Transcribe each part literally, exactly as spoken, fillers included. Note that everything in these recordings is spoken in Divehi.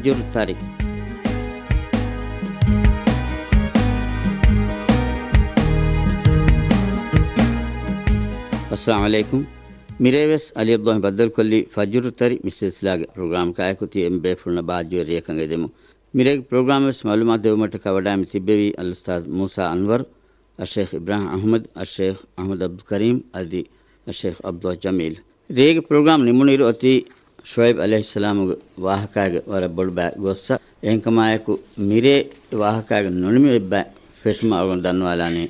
ފަޖުރު ތަރި. އައްސަލާމު ޢަލައިކުމް. މިރޭވެސް އަލީ އަބްދުﷲ ބައްދަލުކޮށްލީ ފަޖުރު ތަރި މި ސިލްސިލާގެ ޕްރޮގްރާމަކާއެކު ތި އެން ބޭފުޅުންނަށް ބާއްޖަވެރި ރެއަކަށް އެދެމުން. މިރޭގެ ޕްރޮގްރާމް ވެސް މަޢުލޫމާތު ދެވުމަށްޓަކާ ވަޑައިގެން ތިއްބެވީ އަލްއުސްތާޛް މޫސާ އަންވަރު، އައްޝައިޚް އިބްރާހިމް އަޙްމަދު، އައްޝައިޚް އަޙްމަދު ޢަބްދުލް ކަރީމް އަދި އައްޝައިޚް ޢަބްދުﷲ ޖަމީލް. ރޭގެ ޕްރޮގްރާމް ނިމުނުއިރު އޮތީ ޝުޢައިބް ޢަލައިހިއްސަލާމުގެ ވާހަކާގެ ވަރަށް ބޮޑު ބައެއް ގޮއްސަ. އެހެންކަމާއެކު މިރޭ ވާހަކާގެ ނުނިމި އެއްބައި ފެށުމަށް އަޅުގަނޑު ދަންނަވާލާނީ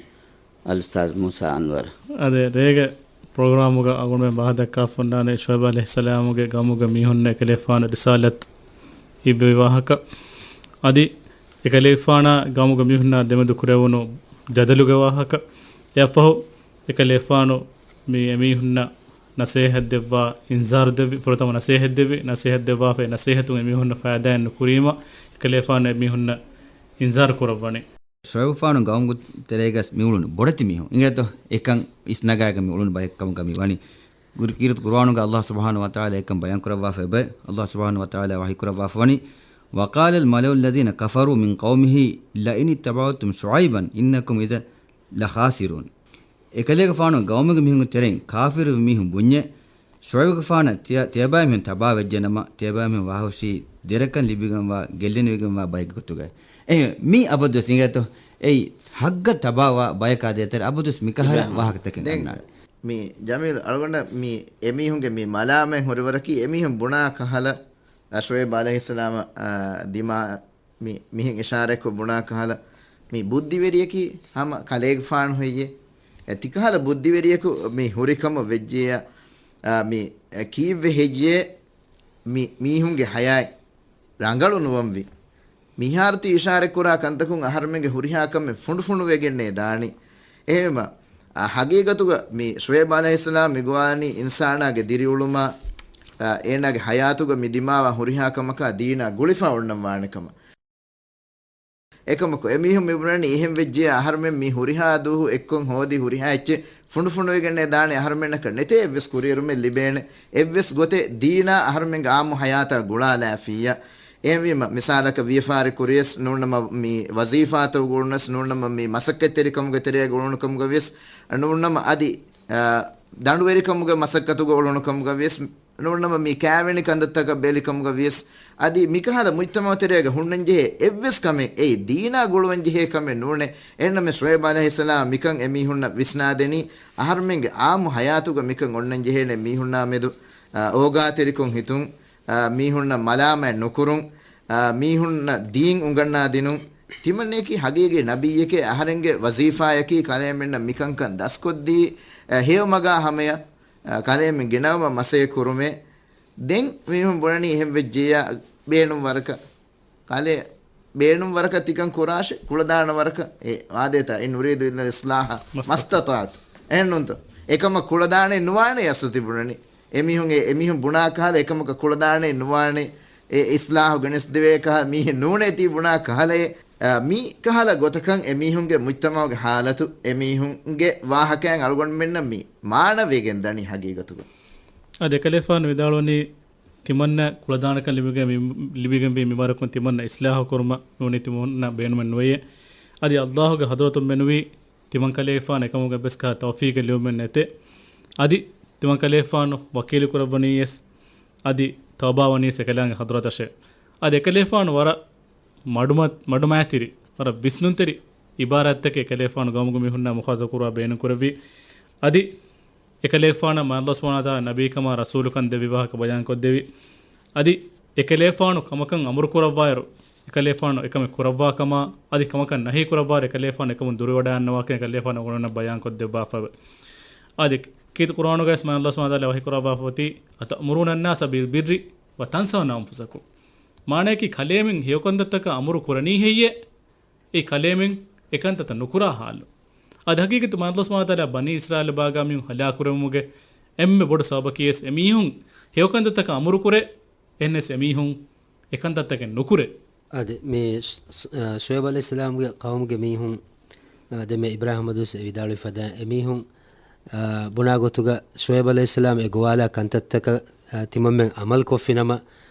އަލްއުސްތާޛް މޫސާ އަންވަރު. އަދެ ރޭގެ ޕްރޮގްރާމުގަ އަޅުގަނޑުމެން ބަހައްޓާފަ އޮންނާނެ ޝުޢައިބް ޢަލައިހިއްސަލާމުގެ ގައުމުގެ މީހުންނަށް އެކަލޭގެފާނު ރިސާލަތް އިއްވެވި ވާހަކަ. އަދި އެކަލޭގެފާނާ ގައުމުގެ މީހުންނާ ދެމެދު ކުރެވުނު ޖަދަލުގެ ވާހަކަ. އެއަށްފަހު އެކަލޭގެފާނު މި އެމީހުންނަށް ނަސޭހަތް ދެއްވާ، އިންޒާރު ދެއްވި، ފުރަތަމަ ނަސޭހަތް ދެއްވި، ނަސޭހަތް ދެއްވާފައި ނަސޭހަތުން އެމީހުންނަށް ފައިދާއެއް ނުކުރީމަ، އެކަލޭގެފާނު އެމީހުންނަށް އިންޒާރު ކުރައްވަނީ. ޝުޢައިބުގެފާނު ގައުމުގެ ތެރޭގަސް މި އުޅުނު ބޮޑެތި މީހުން އިނގޭތޯ، އެކަން އިސްނަގާގެ މި އުޅުނު ބައެއް ކަމުގަ މި ވަނީ. ގުރި ކީރިތި ޤުރުއާނުގަ އަލްލާހު ސުބްޙާނަހު ވަތަޢާލާ އެކަން ބަޔާން ކުރައްވާފަ އެބައި. އަލްލާހު ސުބްޙާނަހު ވަތަޢާލާ ވަޙީ ކުރައްވާފަ ވަނީ، وَقَالَ الْمَلَأُ الَّذِينَ كَفَرُوا مِنْ قَوْمِهِ لَئِنِ اتَّبَعْتُمْ شُعَيْبًا إِنَّكُمْ إِذًا لَخَاسِرُونَ. އެކަލޭގެފާނު ގައުމުގެ މީހުންގެ ތެރެއިން ކާފިރު މީހުން ބުންޏޭ، ޝުޢައިބުގެފާނަށް ތިޔަ-، ތިޔަބައިމީހުން ތަބާވެއްޖެނަމަ، ތިޔަބައިމީހުން ވާހުށީ ދެރަކަށް ލިބިގެންވާ، ގެއްލިންވެގެންވާ ބައެއްގެ ގޮތުގައި. އެހެން މީ އަބަދުވެސް އިނގޭތޯ، އެއީ ޙައްޤަށް ތަބާވާ ބަޔަކާ ދޭތެރޭ އަބަދުވެސް މިކަހަލަ އިބްރާހިމް. ވާހަކަތަކެއް ދެން އަންނާނެ. މި ޖަމީލް އަޅުގަނޑަށް މި އެމީހުންގެ މި މަލާމަތް ހުރިވަރަކީ އެމީހުން ބުނާ ކަހަލަ، ޝުޢައިބް ޢަލައިހިއްސަލާމަށް، އާ، ދިމާ މި މިހެން އިޝާރަތްކޮށް ބުނާ ކަހަލަ، މި ބުއްދިވެރިޔަކީ ހަމަ ކަލޭގެފާނު ހެއްޔޭ؟ އެ ތިކަހަލަ ބުއްދިވެރިޔަކު މި ހުރިކަމަށް ވެއްޖެޔާ، އާ، މި ކީއްވެ ހެއްޔޭ؟ މި މީހުންގެ ޙަޔާތް ރަނގަޅު ނުވަންވީ. މިހާރު ތި އިޝާރަތްކުރާ ކަންތަކުން އަހަރުމެންގެ ހުރިހާ ކަމެއް ފުނޑުފުނޑުވެގެންނޭ ދާނީ. އެހެންވީމަ، އާ، ޙަޤީޤަތުގަ މި ޝުޢައިބް ޢަލައިހިއްސަލާމް މިގޮވާނީ އިންސާނާގެ ދިރިއުޅުމާ، އާ، އޭނާގެ ޙަޔާތުގަ މި ދިމާވާ ހުރިހާ ކަމަކާ ދީނާ ގުޅިފަ އޮންނަން ވާނެ ކަމަށް. އެކަމަކު، އެމީހުން މިބުނަނީ އެހެން ވެއްޖެޔާ އަހަރުމެން މި ހުރިހާ ދުވަހު އެއްކޮށް ހޯދި ހުރިހާ އެއްޗެއް ފުނޑުފުނޑުވެގެންނޭ ދާނެ، އަހަރުމެންނަކަށް ނެތޭ އެއްވެސް ކުރިއެރުމެއް ލިބޭނެ، އެއްވެސް ގޮތެއް ދީނާ އަހަރުމެންގެ އާއްމު ޙަޔާތާ ގުޅާލާފިއްޔާ. އެހެންވީމަ، މިސާލަކަށް ވިޔަފާރި ކުރިޔަސް ނޫންނަމަ މި ވަޒީފާތަކުގަ އުޅުނަސް ނޫންނަމަ މި މަސައްކަތްތެރިކަމުގެ ތެރޭގަ އުޅުނުކަމުގަ ވިޔަސް ނޫންނަމަ އަދި، އާ، ދަނޑުވެރިކަމުގެ މަސައްކަތުގަ އުޅުނުކަމުގަ ވިޔަސް ނޫންނަމަ މި ކާވެނި ކަންތައްތަކަށް ބެލިކަމުގަ ވިޔަސް، އަދި މިކަހަލަ މުޖްތަމަޢު ތެރޭގަ ހުންނަންޖެހޭ އެއްވެސް ކަމެއް އެއީ ދީނާ ގުޅުވަންޖެހޭ ކަމެއް ނޫނޭ. އެހެންނަމަވެސް ޝުޢައިބް ޢަލައިހިއްސަލާމް މިކަން އެމީހުންނަށް ވިސްނާދެނީ، އަހަރުމެންގެ އާއްމު ޙަޔާތުގަ މިކަން އޮންނަންޖެހޭނެ މީހުންނާ މެދު، އާ، އޯގާތެރިކޮށް ހިތުން، އާ، މީހުންނަށް މަލާމާތް ނުކުރުން، އާ، މީހުންނަށް ދީން އުނގަންނާދިނުން. ތިމަންނަޔަކީ ޙަޤީޤީ ނަބިއްޔެކޭ، އަހަރެންގެ ވަޒީފާޔަކީ ކަލޭމެންނަށް މިކަންކަން ދަސްކޮށްދީ، އާ، ހެޔޮމަގާ ހަމަޔަށް، އާ، ކަލޭމެން ގެނައުމަށް މަސައްކަތް ކުރުމޭ. ދެން މީހުން ބުނަނީ އެހެން ވެއްޖެޔާ ބޭނުން ވަރަކަށް. ކަލޭ ބޭނުން ވަރަކަށް ތިކަން ކުރާށޭ، ކުޅަދާނަ ވަރަކަށް. އެ ވާދޭތާ، "إِنْ أُرِيدُ إِلَّا الْإِصْلَاحَ مَا اسْتَطَعْتُ." އެހެންނޫންތޯ؟ އެކަމަށް ކުޅަދާނެ ނުވާނެ އަސްލު ތިބުނަނީ. އެމީހުން އެ، އެމީހުން ބުނާ ކަހަލަ އެކަމަކަށް ކުޅަދާނެ ނުވާނެ. އެ އިސްލާހު ގެނެސްދެވޭ ކަހަލަ މީހެއް ނޫނޭ ތީ ބުނާ ކަހަލައޭ. އާ، މި ކަހަލަ ގޮތަކަށް އެމީހުންގެ މުޖްތަމަޢުގެ ޙާލަތު، އެމީހުންގެ ވާހަކައިން އަޅުގަނޑުމެންނަށް މި މާނަވެގެން ދަނީ ޙަޤީޤަތުގަ. އަދި އެކަލޭފާނު ވިދާޅުވަނީ، ތިމަންނަ ކުޅަދާނަކަން ލިބިގެން މި، ލިބިގެންވީ މިވަރަކުން ތިމަންނަ އިސްލާހު ކުރުމަށް ނޫނީ ތިމަންނަ ބޭނުމެއް ނުވެޔޭ. އަދި އަލްލާހުގެ ޙަޟްރަތުން މެނުވީ ތިމަން ކަލޭފާނު އެކަމުގެ އެއްވެސް ކަހަލަ ތައުފީޤެއް ލިބުމެއް ނެތޭ. އަދި ތިމަން ކަލޭފާނު ވަކީލު ކުރައްވަނީޔަސް، އަދި ތައުބާވަނީޔަސް އެކަލާނގެ ޙަޟްރަތަށޭ. އަދި އެކަލޭފާނު ވަރަށް މަޑުމަ-، މަޑުމައިތިރި، ވަރަށް ވިސްނުންތެރި އިބާރާތްތަކެއް އެކަލޭފާނު ގައުމުގެ މީހުންނާ މުޚާތަބު ކުރުވާ ބޭނުން ކުރެއްވި. އަދި އެކަލޭފާނަށް މާތް ﷲ ސުބްޙާނަހޫ ވަތަޢާލާ ނަބީކަމާ ރަސޫލުކަން ދެއްވި ވާހަކަ ބަޔާންކޮށްދެއްވި. އަދި އެކަލޭފާނު ކަމަކަށް އަމުރު ކުރައްވާއިރު، އެކަލޭފާނު އެކަމެއް ކުރައްވާ ކަމާ، އަދި ކަމަކަށް ނަހީ ކުރައްވާއިރު، އެކަލޭފާނު އެކަމުން ދުރުވެވަޑައިގަންނަވާކަން އެކަލޭފާނު އަޅުގަނޑުމެންނަށް ބަޔާންކޮށްދެއްވާފައެވެ. އަދި ކީރިތި ޤުރުއާނުގައިވެސް މާތް ﷲ ސުބްޙާނަހޫ ވަތަޢާލާ ވަޙީ ކުރައްވާފަ އޮތީ، أَتَأْمُرُونَ النَّاسَ بِالْبِرِّ وَتَنْسَوْنَ أَنْفُسَكُمْ. މާނަޔަކީ ކަލޭމެން ހެޔޮކަންތައްތަކަށް އަމުރު ކުރަނީ ހެއްޔޭ؟ އެ ކަލޭމެން އެކަންތައްތައް ނުކުރާ ޙާލު. އަދި ޙަޤީޤަތު މާތް ﷲ ސުބްޙާނަހޫ ވަތަޢާލާ ބަނީ އިސްރާއީލް ބާގާ މީހުން ހަލާކުކުރެވުމުގެ އެންމެ ބޮޑު ސަބަބަކީވެސް އެމީހުން ހެޔޮކަންތައްތަކަށް އަމުރުކުރޭ، އެހެނަސް އެމީހުން އެކަންތައްތަކެއް ނުކުރޭ. އަދި މި ޝު-، ޝު-، ޝުޢައިބު ޢަލައިހިއްސަލާމްގެ ޤައުމުގެ މީހުން، އާ، ދެންމެ އިބްރާހީމް އަދުވެސް އެ ވިދާޅުވި ފަދައިން އެމީހުން، އާ، ބުނާ ގޮތުގަ ޝުޢައިބު ޢަލައިހިއްސަލާމް އެ ގޮވާލާ ކަންތައްތަކަށް، އާ، ތިމަންމެން ޢަމަލުކޮށްފިނަމަ،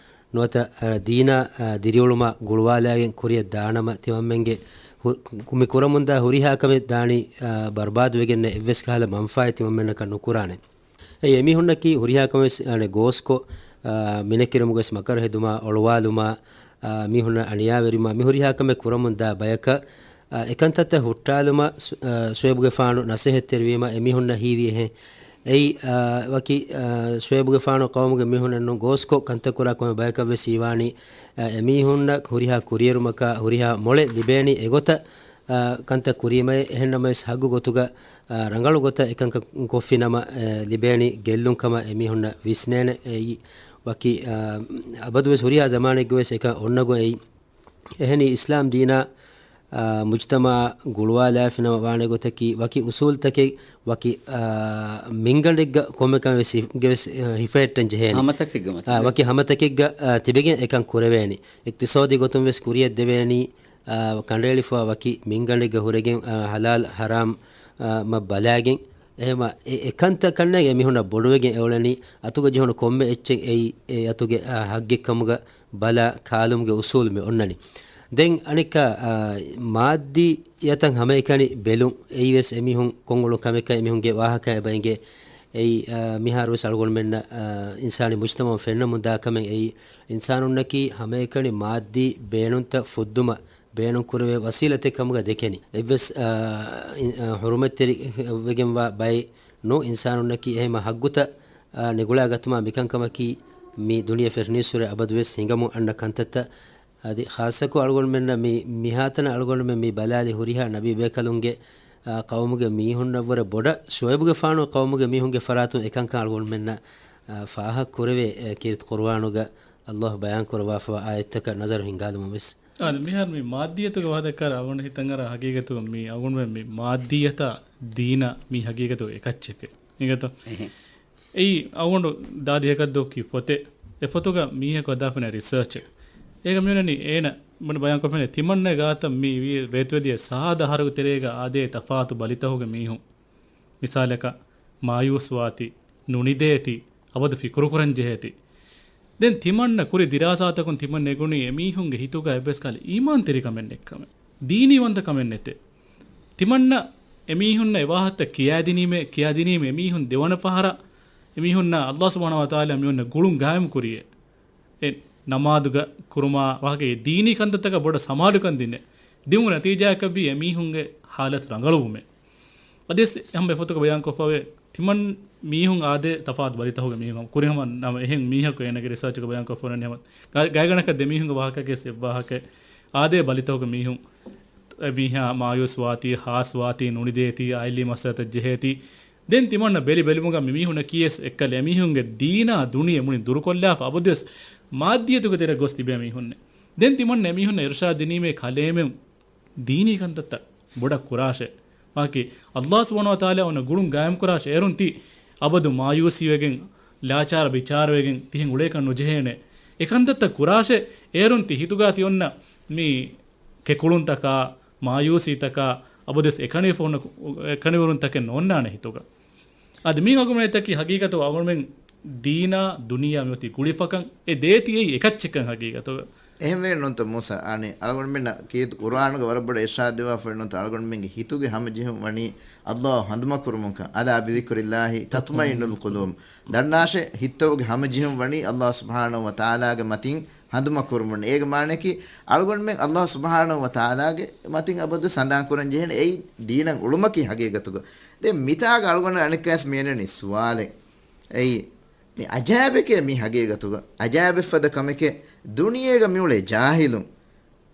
ނުވަތަ، އަ، ދީނާ، އަ، ދިރިއުޅުމާ ގުޅުވާލާގެން ކުރިއަށް ދާނަމަ ތިމަންމެންގެ ހު-، މި ކުރަމުންދާ ހުރިހާ ކަމެއް ދާނީ، އަ، ބަރުބާދުވެގެންނެ އެއްވެސް ކަހަލަ މަންފާއެއް ތިމަންމެންނަކަށް ނުކުރާނެ. އެ އެމީހުންނަކީ ހުރިހާ ކަމެއް ވެސް، އަނެ، ގޯސްކޮށް، އަ، މިނެކިރުމުގެ ވެސް މަކަރު ހެދުމާ، އޮޅުވާލުމާ، އަ، މީހުންނަށް އަނިޔާވެރިވުމާ، މި ހުރިހާ ކަމެއް ކުރަމުންދާ ބަޔަކަށް، އަ، އެކަންތައްތައް ހުއްޓާލުމަށް ސު-، އަ، ޝުއޭބުގެފާނު ނަސޭހަތްތެރިވީމަ އެމީހުންނަށް ހީވި އެހެން. އެއީ، އަ، ވަކި، އަ، ޝުއޭބުގެފާނު ޤައުމުގެ މީހުންނެއްނު ގޯސްކޮށް ކަންތައް ކުރާ ކޮންމެ ބަޔަކަށް ވެސް ހީވާނީ، އަ، އެމީހުންނަށް ހުރިހާ ކުރިއެރުމަކާ، ހުރިހާ މޮޅެއް ލިބޭނީ އެގޮތަށް، އަ، ކަންތައް ކުރީމައޭ. އެހެންނަމަވެސް ހައްގު ގޮތުގަ، އަ، ރަނގަޅު ގޮތަށް އެކަންކަން ކޮށްފިނަމަ، އެ، ލިބޭނީ ގެއްލުން ކަމަށް އެމީހުންނަށް ވިސްނޭނެ. އެއީ ވަކި، އަ، އަބަދުވެސް ހުރިހާ ޒަމާނެއްގަވެސް އެކަން އޮންނަގޮތް އެއީ. އެހެނީ އިސްލާމް ދީނާ، އާ، މުޖްތަމަޢަށް ގުޅުވާލާފިނަމަ ވާނެ ގޮތަކީ، ވަކި އުސޫލްތަކެއް، ވަކި، އާ، މިންގަނޑެއްގަ ކޮންމެ ކަމެއް ވެސް ހި-، ގެ ވެސް، އާ، ހިފަހެއްޓަން ޖެހޭނެ. ހަމަތަކެއްގަ އާ، މަތިވެ. ވަކި ހަމަތަކެއްގަ، އާ، ތިބެގެން އެކަން ކުރެވޭނީ. އިޤްތިޞާދީ ގޮތުން ވެސް ކުރިއަށް ދެވޭނީ، އާ، ކަނޑައެޅިފަ ވަކި މިންގަނޑެއްގަ ހުރެގެން، އާ، ޙަލާލް ޙަރާމް، އާ، މަ ބަލާގެން. އެހެމަ އެ، އެކަންތައް ކަންނޭނގެ އެމީހުންނަށް ބޮޑުވެގެން އެއުޅެނީ އަތުގަ ޖެހުނު ކޮންމެ އެއްޗެއް އެއީ، އެ އަތުގެ، އާ، ޙައްޤެއް ކަމުގަ ބަލާ ކާލުމުގެ އުސޫލު މި އޮންނަނީ. ދެން އަނެއްކާ، އާ، މާއްދީއަތަށް ހަމައެކަނި ބެލުން އެއީވެސް އެމީހުން ކޮށްއުޅުން ކަމެއްކަން އެމީހުންގެ ވާހަކައިން އެބަ އެނގޭ. އެއީ، އާ، މިހާރުވެސް އަޅުގަނޑުމެންނަށް، އާ، އިންސާނީ މުޖްތަމަޢުން ފެންނަމުންދާ ކަމެއް އެއީ، އިންސާނުންނަކީ ހަމައެކަނި މާއްދީ ބޭނުންތައް ފުއްދުމަށް ބޭނުންކުރެވޭ ވަސީލަތެއް ކަމުގަ ދެކެނީ. އެއްވެސް، އާ، އިން-، އާ، ޙުރުމަތްތެރިވެގެންވާ ބައެއް ނޫ އިންސާނުންނަކީ. އެހެމަ ޙައްޤުތައް، އާ، ނިގުޅާގަތުމާ މިކަންކަމަކީ މި ދުނިޔެ ފެށުނީއްސުރެ އަބަދުވެސް ހިނގަމުން އަންނަ ކަންތައްތައް. އަދި ޚާއްޞަކޮށް އަޅުގަނޑުމެންނަށް މި، މިހާތަނަށް އަޅުގަނޑުމެން މި ބަލާލި ހުރިހާ ނަބީ ބޭކަލުންގެ، އާ، ޤައުމުގެ މީހުންނަށްވުރެ ބޮޑަށް ޝުޢައިބުގެފާނު ޤައުމުގެ މީހުންގެ ފަރާތުން އެކަންކަން އަޅުގަނޑުމެންނަށް، އާ، ފާހަގަކުރެވޭ، އެ، ކީރިތި ޤުރުއާނުގަ ﷲ ބަޔާންކުރައްވާފަވާ އާޔަތްތަކަށް ނަޒަރު ހިންގާލުމުން ވެސް. އާދެ، މިހާރު މި މާއްދީއަތުގެ ވާހަކަ ދައްކާއިރު އަޅުގަނޑު ހިތަށް އަރާ ހަގީގަތުގަ މި އަޅުގަނޑުމެން މި މާއްދީއަތާ ދީނާ މީ ހަގީގަތުގަ އެކައްޗެކޭ. އިނގޭތޯ؟ އެހެން. އެއީ އަޅުގަނޑު ދާދި ހެކަށްދޫކި ފޮތެއް. އެ ފޮތުގަ މީހަކު ހަދާފަނޭ ރިސާޗެއް. އޭގަ މިއޮންނަނީ އޭނަ ބަޔާންކޮށްފަނޭ ތިމަންނަ ގާތަށް މި ވީ ވޭތުވެދިޔަ ސާދަ އަހަރުގެ ތެރޭގަ އާދޭ ތަފާތު ބަލިތަކުގެ މީހުން. މިސާލަކަށް، މާޔޫސްވާތީ، ނުނިދޭތީ، އަބަދު ފިކުރުކުރަން ޖެހޭތީ. ދެން ތިމަންނަ ކުރި ދިރާސާތަކުން ތިމަން ނެގުނީ އެމީހުންގެ ހިތުގަ އެއްވެސް ކަހަލަ އީމާންތެރިކަމެއް ނެތްކަމެއް، ދީނީވަންތަކަމެއް ނެތޭ. ތިމަންނަ އެމީހުންނަށް އެވާހަކަ ކިޔާދިނީމޭ، ކިޔާދިނީމޭ އެމީހުން ދެވަނަ ފަހަރަށް އެމީހުންނަށް ﷲ ސުބްޙާނަހޫ ވަތަޢާލާ މިއޮންނަ ގުޅުން ގާއިމް ކުރިޔޭ. އެ ނަމާދުގަ ކުރުމާ ވާހަކަ އެ ދީނީ ކަންތައްތަކަށް ބޮޑަށް ސަމާލުކަން ދިންނެ. ދިއުމު ނަތީޖާއަކަށްވީ އެމީހުންގެ ޙާލަތު ރަނގަޅުވުމެއް. އަދިވެސް އެހަމަ އެފޮތުގަ ބަޔާންކޮށްފަވޭ، ތިމަން މީހުން އާދޭ ތަފާތު ބަލިތަކުގެ މީހުން ކުރިހަމަ ނަމަ އެހެން މީހަކު އޭނަގެ ރިސާޗުގަ ބަޔާންކޮށްފަވަނީ ހަމަ ގާ-، ގާތްގަނޑަކަށް ދެމީހުންގެ ވާހަކަކީ އެއްވާހަކައެއް. އާދޭ ބަލިތަކުގެ މީހުން އެމީހާ މާޔޫސްވާތީ، ހާސްވާތީ، ނުނިދޭތީ، އާއިލީ މައްސަލަތައް ޖެހޭތީ. ދެން ތިމަންނަ ބެލި ބެލުމުގަ މިމީހުންނަކީވެސް އެއްކަލަ އެމީހުންގެ ދީނާ ދުނިޔެ މުޅިން ދުރުކޮށްލާފަ އަބަދުވެސް މާއްދީއަތުގެ ތެރެއަށް ގޮސް ތިބޭ މީހުންނެއް. ދެން ތިމަންނަ އެމީހުންނަށް އިރުޝާދު ދިނީމޭ ކަލޭމެން ދީނީ ކަންތައްތައް ބޮޑަށް ކުރާށޭ. މާކީ، ﷲ ސުބްޙާނަހޫ ވަތަޢާލާ އޮންނަ ގުޅުން ގާއިމްކުރާށޭ. އޭރުން ތި އަބަދު މާޔޫސީވެގެން، ލާޗާރަ ބިޗާރަވެގެން ތިހެން އުޅޭކަށް ނުޖެހޭނެ. އެކަންތައްތައް ކުރާށޭ. އޭރުން ތި ހިތުގާ ތި އޮންނަ މި ކެކުޅުންތަކާ، މާޔޫސީތަކާ، އަބަދުވެސް އެކަނިވެފަ އޮންނަ އެކަނިވެރުންތަކެއް ނޯންނާނެ ހިތުގަ. އަދި މި އަޅުގަނޑުމެން އެތަކީ ހަގީގަތު އަޅުގަނޑުމެން ދީނާ ދުނިޔެއާ މިއޮތީ ގުޅިފަކަން އެ ދޭތި އެއީ އެކައްޗެއްކަން ހަގީގަތުގަ. އެހެންވެ ނޫންތަ މޫސާ، އަނެއް އަޅުގަނޑުމެންނަށް ކީރިތި ޤުރުއާނުގަ ވަރަށް ބޮޑަށް އިރްޝާދުވެވާފައި ނޫންތަ އަޅުގަނޑުމެންގެ ހިތުގެ ހަމަޖެހުން ވަނީ ﷲ ހަނދުމަކުރުމުންކަން. ألا بذكر الله تطمئن القلوب. ދަންނާށޭ، ހިތްތަކުގެ ހަމަޖެހުން ވަނީ ﷲ ސުބްޙާނަހޫ ވަތަޢާލާގެ މަތިން ހަނދުމަކުރުމުން. އޭގެ މާނައަކީ، އަޅުގަނޑުމެން ﷲ ސުބްޙާނަހޫ ވަތަޢާލާގެ މަތިން އަބަދުވެސް ހަނދާންކުރަން ޖެހޭނެ އެއީ ދީނަށް އުޅުމަކީ ހަގީގަތުގަ. ދެން މިތާގަ އަޅުގަނޑު އަނެއްކާވެސް މިއެނެނީ ސުވާލެއް. އެއީ، މި އަޖައިބެކޭ މީ ހަގީގަތުގަ. އަޖައިބެއްފަދަ ކަމެކޭ، ދުނިޔޭގަ މިއުޅޭ ޖާހިލުން،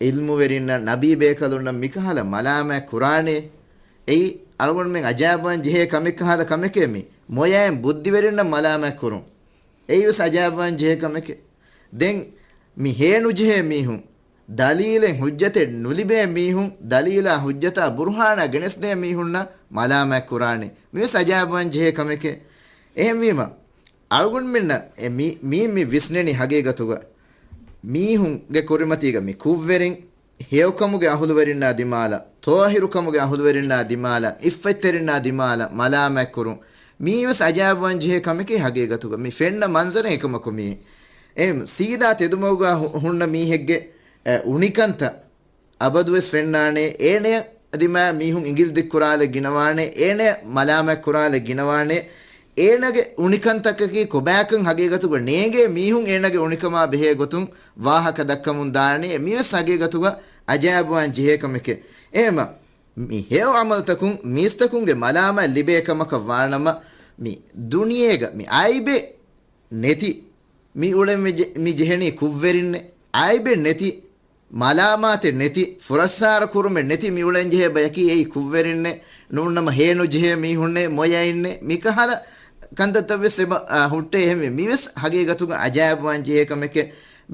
ޢިލްމުވެރިންނަށް، ނަބީ ބޭކަލުންނަށް މިކަހަލަ މަލާމާތް ކުރާނޭ. އެއީ، އަޅުގަނޑުމެން އަޖައިބުވާން ޖެހޭ ކަމެއް ކަހަލަ ކަމެކޭ މީ. މޮޔައިން ބުއްދިވެރިންނަށް މަލާމާތް ކުރުން. އެއީވެސް އަޖައިބުވާން ޖެހޭ ކަމެކޭ. ދެން މި ހޭނުޖެހޭ މީހުން، ދަލީލެއް ހުއްޖަތެއް ނުލިބޭ މީހުން، ދަލީލާ ހުއްޖަތާ ބުރުހާނާ ގެނެސްދޭ މީހުންނަށް މަލާމާތް ކުރާނެ. މިވެސް އަޖައިބުވާން ޖެހޭ ކަމެކޭ. އެހެންވީމަ، އަޅުގަނޑުމެންނަށް އެ މި، މީ މި ވިސްނެނީ ހަގީގަތުގަ މީހުންގެ ކުރިމަތީގަ މި ކުށްވެރިން، ހެޔޮކަމުގެ އަހުލުވެރިންނާ ދިމާލަށް، ޠާހިރުކަމުގެ އަހުލުވެރިންނާ ދިމާލަށް، ޢިއްފަތްތެރިންނާ ދިމާލަށް މަލާމާތްކުރުން. މީވެސް އަޖައިބުވާން ޖެހޭ ކަމެކޭ ހަގީގަތުގަ. މި ފެންނަ މަންޒަރެއް އެކަމަކު މީ. އެހެން ސީދާ ތެދުމަގުގަ ހު-، ހުންނަ މީހެއްގެ، އެ، އުނިކަންތައް އަބަދުވެސް ފެންނާނެ. އޭނަޔަށް އަދި މާ މީހުން އިނގިލި ދިއްކުރާލެއް ގިނަވާނެ، އޭނަޔަށް މަލާމާތް ކުރާލެއް ގިނަވާނެ. އޭނަގެ އުނިކަންތަކަކީ ކޮބާކަން ހަގީގަތުގަ ނޭނގޭ މީހުން އޭނަގެ އުނިކަމާ ބެހޭ ގޮތުން ވާހަކަ ދައްކަމުން ދާނެ. މިވެސް ހަގީގަތުގަ އަޖައިބުވާން ޖެހޭ ކަމެކޭ. އެހެމަ މި ހެޔޮ އަމަލުތަކުން މީސްތަކުންގެ މަލާމާތް ލިބޭ ކަމަކަށް ވާނަމަ، މި ދުނިޔޭގަ މި އައިބެއް ނެތި، މި އުޅެން މި ޖެ-، މި ޖެހެނީ ކުށްވެރިންނެއް. އައިބެއް ނެތި، މަލާމާތެއް ނެތި، ފުރައްސާރަ ކުރުމެއް ނެތި މި އުޅެން ޖެހޭ ބަޔަކީ އެއީ ކުށްވެރިންނެއް، ނޫންނަމަ ހޭނުޖެހޭ މީހުންނެއް، މޮޔައިންނެއް، މިކަހަލަ ކަންތައްތައް ވެސް އެބަ، އާ، ހުއްޓޭ. އެހެންވެ، މިވެސް ހަގީގަތުގަ އަޖައިބުވާން ޖެހޭ ކަމެކޭ.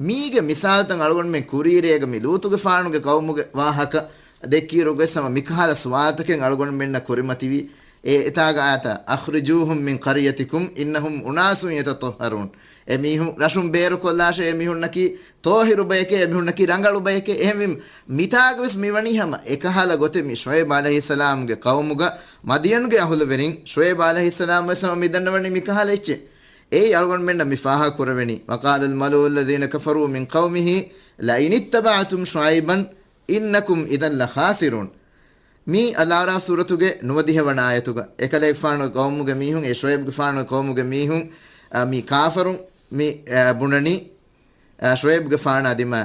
މީގެ މިސާލުތައް އަޅުގަނޑުމެން ކުރީރޭގަ މި ލޫޠުގެފާނުގެ ޤައުމުގެ ވާހަކަ ދެއްކިއިރުގަ ވެސް ހަމަ މިކަހަލަ ސުވާލުތަކެއް އަޅުގަނޑުމެންނަށް ކުރިމަތިވީ. އެ އެތާގަ އާތަ، "أخرجوهم من قريتكم إنهم أناس يتطهرون." އެ މީހުން ރަށުން ބޭރުކޮށްލާށޭ، އެ މީހުންނަކީ ޠާހިރު ބަޔެކޭ، އެ މީހުންނަކީ ރަނގަޅު ބަޔެކޭ. އެހެންވީމަ، މިތާގަ ވެސް މިވަނީ ހަމަ އެކަހަލަ ގޮތެއް. މި ޝުޢައިބު ޢަލައިހިއްސަލާމްގެ ޤައުމުގަ މަދްޔަނުގެ އަހުލުވެރިން، ޝުޢައިބު ޢަލައިހިއްސަލާމް ވެސް ހަމަ މިދަންނަވަނީ މިކަހަލަ އެއްޗެއް. އެއީ އަޅުގަނޑުމެންނަށް މި ފާހަގަކުރެވެނީ. "وقال الملأ الذين كفروا من قومه لئن اتبعتم شعيبا إنكم إذا لخاسرون." މީ އަލްއަޢްރާފް ސޫރަތުގެ ނުވަދިހަ ވަނަ އާޔަތުގަ، އެކަލޭގެފާނުގެ ޤައުމުގެ މީހުން، އެ ޝުޢައިބުގެފާނުގެ ޤައުމުގެ މީހުން، އަ، މި ކާފަރުން މި، އަ، ބުނަނީ، އަ، ޝުޢައިބުގެފާނަށް އަދިމާ،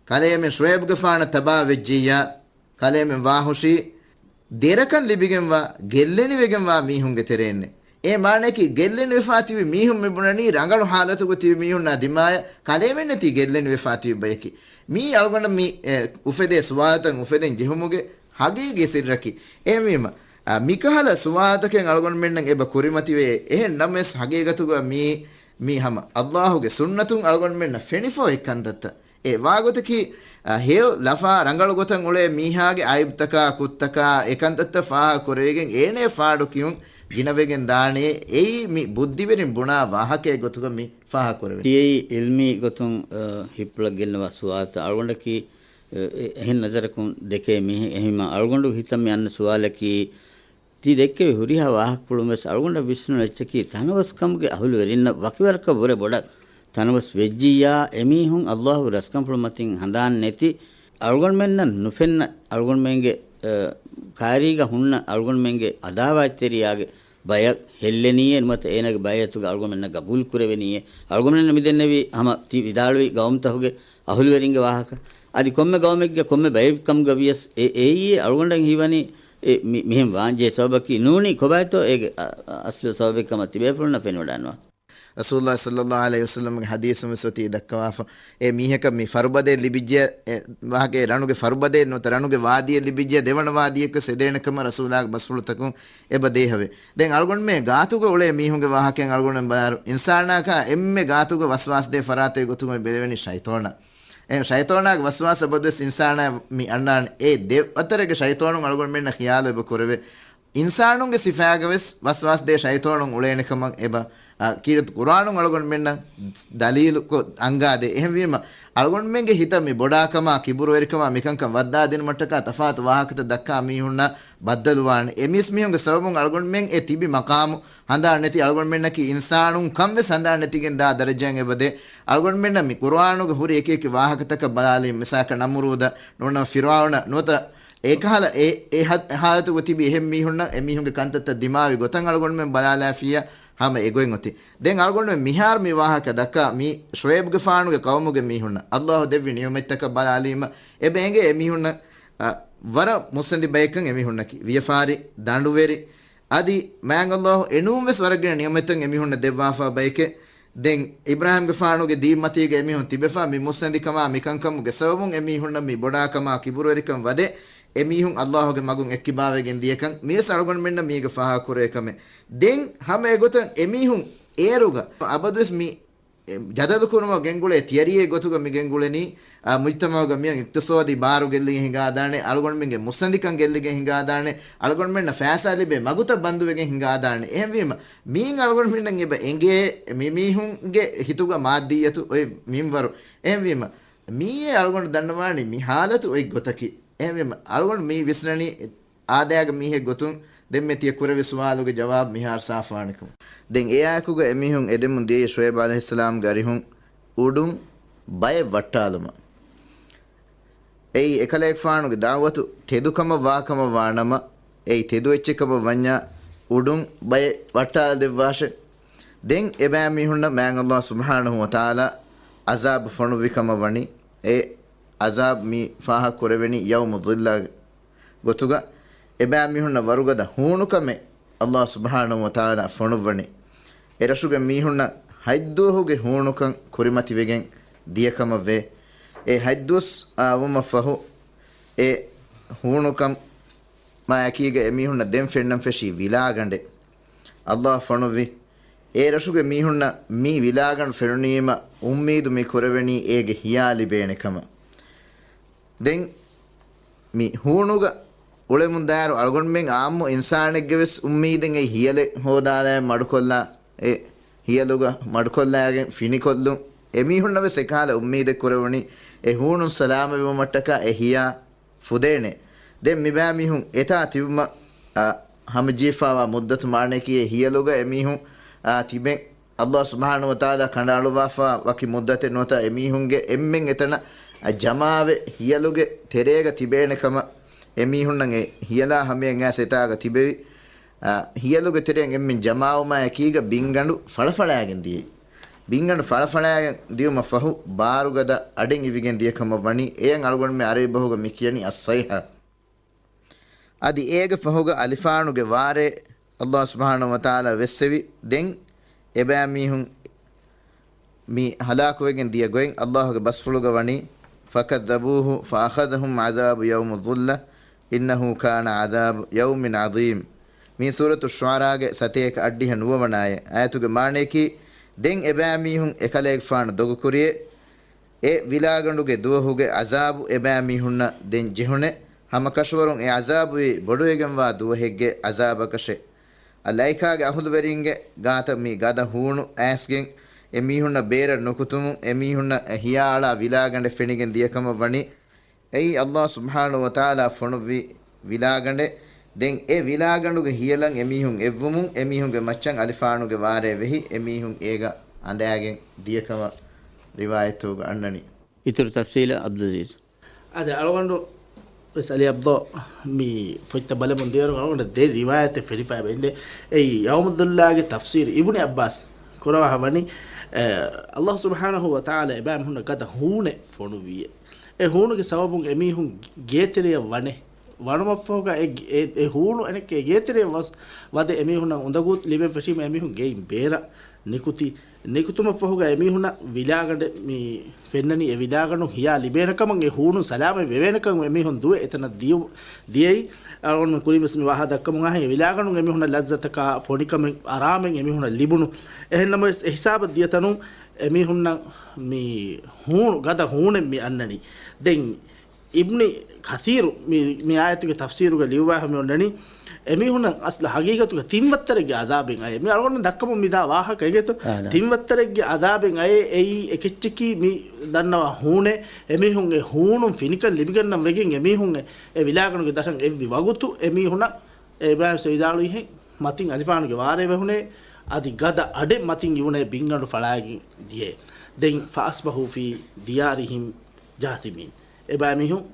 ކަލޭމެން ޝުޢައިބުގެފާނަށް ތަބާވެއްޖިއްޔާ، ކަލޭމެން ވާހުށީ ދެރަކަށް ލިބިގެންވާ، ގެއްލެނިވެގެންވާ މީހުންގެ ތެރެއިންނެއް. އެ މާނައަކީ، ގެއްލެނިވެފާ ތިބި މީހުން މި ބުނަނީ ރަނގަޅު ޙާލަތުގަ ތިބި މީހުންނާ ދިމާޔަށް ކަލޭމެންނެތީ ގެއްލެނިވެފާ ތިބި ބަޔަކީ. މީ އަޅުގަނޑަށް މި، އެ، އުފެދޭ ސުވާލުތައް އުފެދެން ޖެހުމުގެ ހަގީގީ ސިއްރަކީ. އެހެންވީމަ، އަ، މިކަހަލަ ސުވާލުތަކެއް އަޅުގަނޑުމެންނަށް އެބަ ކުރިމަތިވޭ. އެހެން ނަމަވެސް ހަގީގަތުގަ މީ، މީ ހަމަ އައްލާހުގެ ސުންނަތުން އަޅުގަނޑުމެންނަށް ފެނިފަ އޮތް ކަންތައްތައް. އެ ވާގޮތަކީ، އަ، ހެޔޮ ލަފާ ރަނގަޅު ގޮތަށް އުޅޭ މީހާގެ އައިބުތަކާ ކުށްތަކާ އެ ކަންތައްތައް ފާހަގަ ކުރެވިގެން އޭނަޔަށް ފާޑު ކިޔުން ގިނަވެގެން ދާނެ. އެއީ މި ބުއްދިވެރިން ބުނާ ވާހަކައެއް ގޮތުގަ މި ފާހަގަ ކުރެވެނީ. ތިޔައީ ޢިލްމީ ގޮތުން، އަ، ހިއްޕުޅަށް ގެންނަވާ ސުވާލުތައް. އަޅުގަނޑަކީ، އެ، އެ، އެހެން ނަޒަރަކުން ދެކޭ މީހެއް. އެހެންވީމަ އަޅުގަނޑު ހިތަށް މި އަންނަ ސުވާލަކީ، ތި ދެއްކެވި ހުރިހާ ވާހަކަފުޅުން ވެސް އަޅުގަނޑަށް ވިސްނުނު އެއްޗަކީ، ތަނަވަސްކަމުގެ އަހުލުވެރިންނަށް ވަކިވަރަކަށް ވުރެ ބޮޑަށް ތަނަވަސް ވެއްޖިއްޔާ، އެމީހުން އައްލާހު ރަސްކަންފުޅު މަތިން ހަނދާން ނެތި، އަޅުގަނޑުމެންނަށް ނުފެންނަ، އަޅުގަނޑުމެންގެ، އަ، ކާރީގަ ހުންނަ އަޅުގަނޑުމެންގެ އަދާވާތްތެރިޔާގެ ބަޔަށް ހެއްލެނީއޭ، ނުވަތަ އޭނާގެ ބައިވެތުގަ އަޅުގަނޑުމެންނަށް ގަބޫލު ކުރެވެނީއޭ. އަޅުގަނޑުމެންނަށް މިދެންނެވީ ހަމަ ތި ވިދާޅުވި ގައުމުތަކުގެ އަހުލުވެރިންގެ ވާހަކަ. އަދި ކޮންމެ ގައުމެއްގެ ކޮންމެ ބައެއް ކަމުގަ ވިޔަސް އެ-، އެއީ އަޅުގަނޑަށް ހީވަނީ އެ މި-، މިހެން ވާންޖެހޭ ސަބަބަކީ ނޫނީ ކޮބާތޯ އޭގެ އަ-، އަ-، އަސްލު ސަބަބެއް ކަމަށް ތިބޭފުޅުންނަށް ފެނިވަޑައިނުވާ. ރަސޫލުﷲ ޞައްލަﷲ ޢަލައިހި ވަސައްލަމްގެ ޙަދީޘުން ވެސް އޮތީ ދައްކަވާފަ. އެ މީހަކަށް މި ފަރުބަދައެއް ލިބިއްޖެ، އެ ވާހަކަ އެ ރަނުގެ ފަރުބަދައެއް ނުވަތަ ރަނުގެ ވާދީއެއް ލިބިއްޖެ، ދެވަނަ ވާދީއެއްވެސް އެދޭނެ ކަމަށް ރަސޫލާގެ ބަސްފުޅުތަކުން އެބަ ދޭހަވޭ. ދެން އަޅުގަނޑުމެން ގާތުގަ އުޅޭ މީހުންގެ ވާހަކައިން އަޅުގަނޑުމެން ބަލާއިރު، އިންސާނާކާ އެންމެ ގާތުގަ ވަސްވާސް ދޭ ފަރާތެއް ގޮތުގަ މި ބެލެވެނީ ޝައިޠޯނާ. އެ ޝައިޠޯނާގެ ވަސްވާސް އަބަދުވެސް އިންސާނާ މި އަންނާނެ. އެ ދެ ވަތަރެއްގެ ޝައިޠޯނުން އަޅުގަނޑުމެންނަށް ޚިޔާލު އެބަ ކުރެވޭ. އިންސާނުންގެ ސިފާގަވެސް ވަސްވާސް ދޭ ޝައިޠޯނުން އުޅޭނެ ކަމަށް އެބަ، އަ، ކީރިތި ޤުރުއާނުން އަޅުގަނޑުމެންނަށް ދަލީލުކޮށް އަންގާދޭ. އެހެންވީމަ، އަޅުގަނޑުމެންގެ ހިތަށް މި ބޮޑާކަމާ، ކިބުރުވެރިކަމާ، މިކަންކަން ވައްދާދިނުމަށްޓަކާ ތަފާތު ވާހަކަތައް ދައްކާ މީހުންނަށް ބައްދަލުވާނެ. އެ މީސްމީހުންގެ ސަބަބުން އަޅުގަނޑުމެން އެ ތިބި މަޤާމު ހަނދާން ނެތި، އަޅުގަނޑުމެންނަކީ އިންސާނުން ކަން ވެސް ހަނދާން ނެތިގެން ދާ ދަރަޖައިން އެބަދޭ. އަޅުގަނޑުމެންނަށް މި ޤުރުއާނުގަ ހުރި އެކި އެކި ވާހަކަތަކަށް ބަލާލީމަ، މިސާލަކަށް ނަމުރޫދަށް ނޫންނަމަ ފިރުޢައުނަށް ނުވަތަ އެކަހަލަ އެ، އެ ހަ-، ހާލަތުގަ ތިބި އެހެން މީހުންނަށް އެމީހުންގެ ކަންތައްތައް ދިމާވި ގޮތަށް އަޅުގަނޑުމެން ބަލާލާފިއްޔާ ހަމަ އެގޮތް އޮތީ. ދެން އަޅުގަނޑުމެން މިހާރު މި ވާހަކަ ދައްކާ މި ޝުޢައިބުގެފާނުގެ ޤައުމުގެ މީހުންނަށް އައްލާހު ދެއްވި ނިޢުމަތްތަކަށް ބަލާލީމަ، އެބަ އެނގޭ އެމީހުންނަށް، އަ، ވަރަށް މުއްސަނދި ބަޔެއްކަން. އެމީހުންނަކީ ވިޔަފާރި، ދަނޑުވެރި، އަދި މާތް އައްލާހު އެނޫން ވެސް ވަރަށް ގިނަ ނިޢުމަތްތައް އެމީހުންނަށް ދެއްވާފާ ބަޔެކޭ. ދެން އިބްރާހީމްގެފާނުގެ ދީންމަތީގަ އެމީހުން ތިބެފާ މި މުއްސަނދިކަމާ މިކަންކަމުގެ ސަބަބުން އެމީހުންނަށް މި ބޮޑާކަމާ ކިބުރުވެރިކަން ވަދެ، އެމީހުން އައްލާހުގެ މަގުން އެއްކިބާވެގެން ދިޔަކަން މިވެސް އަޅުގަނޑުމެންނަށް މީގަ ފާހަގަކުރޭ ކަމެއް. ދެން ހަމަ އެގޮތަށް އެމީހުން އޭރުގަ އަބަދުވެސް މި ޖަދަލު ކުރުމަށް ގެންގުޅޭ ތިޔަރީއެއް ގޮތުގަ މި ގެންގުޅެނީ، އާ، މުޖްތަމަޢުގަ މިއަށް އިޤްތިޞާދީ ބާރު ގެއްލިގެން ހިނގާދާނެ، އަޅުގަނޑުމެންގެ މުއްސަނދިކަން ގެއްލިގެން ހިނގާދާނެ، އަޅުގަނޑުމެންނަށް ފައިސާ ލިބޭ މަގުތައް ބަންދުވެގެން ހިނގާދާނެ. އެހެންވީމަ، މީން އަޅުގަނޑުމެންނަށް އެބަ އެނގޭ މި މީހުންގެ ހިތުގަ މާއްދިއްޔަތު އޮތް މިންވަރު. އެހެންވީމަ، މީއޭ އަޅުގަނޑު ދަންނަވާނީ މި ހާލަތު އޮތް ގޮތަކީ. އެހެންވީމަ، އަޅުގަނޑު މި ވިސްނަނީ އާދައިގެ މީހެއް ގޮތުން ދެންމެ ތިޔަ ކުރެވި ސުވާލުގެ ޖަވާބު މިހާރު ސާފުވާނެކަމަށް. ދެން އެއާއެކުގަ އެމީހުން އެދެމުން ދިޔައީ ޝުޢައިބު ޢަލައިހިއްސަލާމްގެ އަރިހުން އުޑުން ބައެއް ވައްޓާލުމަށް. އެއީ އެކަލޭގެފާނުގެ ދަޢުވަތު ތެދުކަމަށް ވާކަމަށް ވާނަމަ، އެއީ ތެދު އެއްޗެއްކަމަށް ވަންޏާ އުޑުން ބައެއް ވައްޓާލަދެއްވާށެ. ދެން އެބައިމީހުންނަށް މާތް ﷲ ސުބްޙާނަހޫ ވަތަޢާލާ ޢަޒާބު ފޮނުއްވި ކަމަށް ވަނީ. އެ ޢަޒާބު މި ފާހަގަ ކުރެވެނީ ޔައުމު ޛިއްލާގެ ގޮތުގަ. އެބައިމީހުންނަށް ވަރުގަދަ ހޫނުކަމެއް ﷲ ސުބްޙާނަހޫ ވަތަޢާލާ ފޮނުއްވަނީ. އެ ރަށުގެ މީހުންނަށް ހަތްދުވަހުގެ ހޫނުކަން ކުރިމަތިވެގެން ދިޔަކަމަށްވޭ. އެ ހަތްދުވަސް އާ ވުމަށްފަހު އެ ހޫނުކަމާ އެކީގަ އެމީހުންނަށް ދެން ފެންނަން ފެށީ ވިލާގަނޑެއް. ﷲ ފޮނުއްވި އެ ރަށުގެ މީހުންނަށް މި ވިލާގަނޑު ފެނުނީމަ އުއްމީދު މި ކުރެވެނީ އޭގެ ހިޔާ ލިބޭނެ ކަމަށް. ދެން މި ހޫނުގަ އުޅެމުންދާއިރު އަޅުގަނޑުމެން އާއްމު އިންސާނެއްގެ ވެސް އުއްމީދެއް އެއީ ހިޔަލެއް ހޯދާލާ މަޑުކޮށްލާ، އެ ހިޔަލުގަ މަޑުކޮށްލާގެން ފިނިކޮށްލުން. އެމީހުންނަށް ވެސް އެކަހަލަ އުއްމީދެއް ކުރެވުނީ އެ ހޫނުން ސަލާމަތްވުމަށްޓަކާ އެ ހިޔާ ފުދޭނެ. ދެން މިބައިމީހުން އެތާ ތިބުމަށް، އަ، ހަމަޖެހިފާވާ މުއްދަތު މާނައަކީ އެ ހިޔަލުގަ އެމީހުން، އާ، ތިބެން ﷲ ސުބްޙާނަހޫ ވަތަޢާލާ ކަނޑައަޅުއްވާފާ ވަކި މުއްދަތެއް ނުވަތަ އެމީހުންގެ އެންމެން އެތަނަށް، އަ، ޖަމާވެ ހިޔަލުގެ ތެރޭގަ ތިބޭނެ ކަމަށް އެމީހުންނަށް އެ ހިޔަލާ ހަމަޔަށް އައިސް އެތާގަ ތިބެވި. އާ، ހިޔަލުގެ ތެރެއިން އެންމެން ޖަމާވުމާ އެކީގަ ބިންގަނޑު ފަޅަފަޅާގެން ދިޔައީ. ބިންގަނޑު ފަޅަފަޅާގެން ދިޔުމަށް ފަހު ބާރުގަދަ އަޑެއް އިވިގެން ދިޔަ ކަމަށް ވަނީ. އެޔަށް އަޅުގަނޑުމެން ޢަރަބި ބަހުގަ މި ކިޔަނީ އައްޞައިޙާ. އަދި އޭގެ ފަހުގަ އަލިފާނުގެ ވާރޭ ﷲ ސުބްޙާނަހޫ ވަތަޢާލާ ވެއްސެވި. ދެން އެބައިމީހުން މި ހަލާކުވެގެން ދިޔަ ގޮތް ﷲގެ ބަސްފުޅުގަ ވަނީ، فكذبوه فأخذهم عذاب يوم الظلة إنه كان عذاب يوم عظيم. މީ ސޫރަތު ޝުޢަރާގެ ސަތޭކަ އަށްޑިހަ ނުވަވަނަ އާޔަތް. އާޔަތުގެ މާނަޔަކީ، ދެން އެބައިމީހުން އެކަލޭގެފާނު ދޮގުކުރިއޭ، އެ ވިލާގަނޑުގެ ދުވަހުގެ ޢަޒާބު އެބައިމީހުންނަށް ދެން ޖެހުނެ، ހަމަކަށަވަރުން އެ ޢަޒާބުވީ ބޮޑުވެގެންވާ ދުވަހެއްގެ ޢަޒާބަކަށެ. އަ، ލައިކާގެ އަހުލުވެރިންގެ ގާތަށް މި ގަދަ ހޫނު އައިސްގެން އެ މީހުންނަށް ބޭރަށް ނުކުތުމުން، އެ މީހުންނަށް އެ ހިޔާ އަޅާ ވިލާގަނޑެއް ފެނިގެން ދިޔަކަމަށް ވަނީ. އެއީ ﷲ ސުބްޙާނަހޫ ވަތަޢާލާ ފޮނުއްވި ވިލާގަނޑެއް. ދެން އެ ވިލާގަނޑުގެ ހިޔަލަށް އެމީހުން އެއްވުމުން، އެމީހުންގެ މައްޗަށް އަލިފާނުގެ ވާރޭ ވެހި، އެމީހުން އޭގަ އަނދާގެން ދިޔަކަމަށް ރިވާޔަތުގަ އަންނަނީ. އިތުރު ތަފްސީލަށް ޢަބްދުލްޢަޒީޒް. އާދެ، އަޅުގަނޑު ވެސް އަލީ ޢަބްދު މި ފޮތްތައް ބަލަމުން ދިޔައިރު އަޅުގަނޑަށް ދެ ރިވާޔަތެއް ފެނިފައި އިނދެ. އެއީ ޔައުމު ޛުއްލާގެ ތަފްސީރު އިބްނި ޢައްބާސް ކުރަވާ ވަނީ، އެ، ﷲ ސުބްޙާނަހޫ ވަތަޢާލާ އެބައިމީހުންނަށް ގަދަ ހޫނެއް ފޮނުއްވިއޭ. އެ ހޫނުގެ ސަބަބުން އެމީހުން ގޭތެރެޔަށް ވަނެ. ވަނުމަށްފަހުގަ އެ، އެ، އެ ހޫނު އެނެއްކެ ގޭތެރެޔަށް ވަސް ވަދެ އެމީހުންނަށް އުނދަގޫ ލިބެން ފެށީމަ އެމީހުން ގެއިން ބޭރަށް ނިކުތީ. ނިކުތުމަށްފަހުގަ އެމީހުންނަށް ވިލާގަނޑެއް މި ފެންނަނީ. އެ ވިލާގަނޑުން ހިޔާ ލިބޭނެކަމަށް، އެ ހޫނުން ސަލާމަތް ވެވޭނެކަމަށް އެމީހުން ދުވެ އެތަނަށް ދިޔު، ދިޔައީ. އަޅުގަނޑު ކުރިން ވެސް މި ވާހަކަ ދައްކަމުން އަހަން، އެ ވިލާގަނޑުން އެމީހުންނަށް ލައްޒަތަކާ ފޮނިކަމެއް އަރާމެއް އެމީހުންނަށް ލިބުނު. އެހެންނަމަވެސް އެ ހިސާބަށް ދިޔަތަނުން އެމީހުންނަށް މި ހޫނު ގަދަ ހޫނެއް މި އަންނަނީ. ދެން އިބްނި ކަޘީރު މި، މި އާޔަތުގެ ތަފްސީރުގަ ލިޔުއްވާފަ މި އޮންނަނީ، އެމީހުންނަށް އަސްލު ހަގީގަތުގަ ތިން ވައްތަރެއްގެ ޢަޛާބެއް އައޭ. މި އަޅުގަނޑު ދައްކަމުން މިދާ ވާހަކަ އެނގޭތޯ؟ އާނ. ތިން ވައްތަރެއްގެ ޢަޛާބެއް އައޭ. އެއީ އެކެއްޗަކީ މި ދަންނަވާ ހޫނެއް، އެމީހުން އެ ހޫނުން ފިނިކަން ލިބިގަންނަން ވެގެން އެމީހުން އެ، އެ ވިލާގަނޑުގެ ދަށަށް އެއްވި ވަގުތު އެމީހުނަށް އެ އިބްރާހިމް ވިދާޅުވިހެން މަތިން އަލިފާނުގެ ވާރޭ ވެހުނޭ، އަދި ގަދަ އަޑެއް މަތިން އިވުނޭ ބިންގަނޑު ފަޅާގެން ދިޔައޭ. ދެން، فأصبحوا في ديارهم جاثمين. އެބައިމީހުން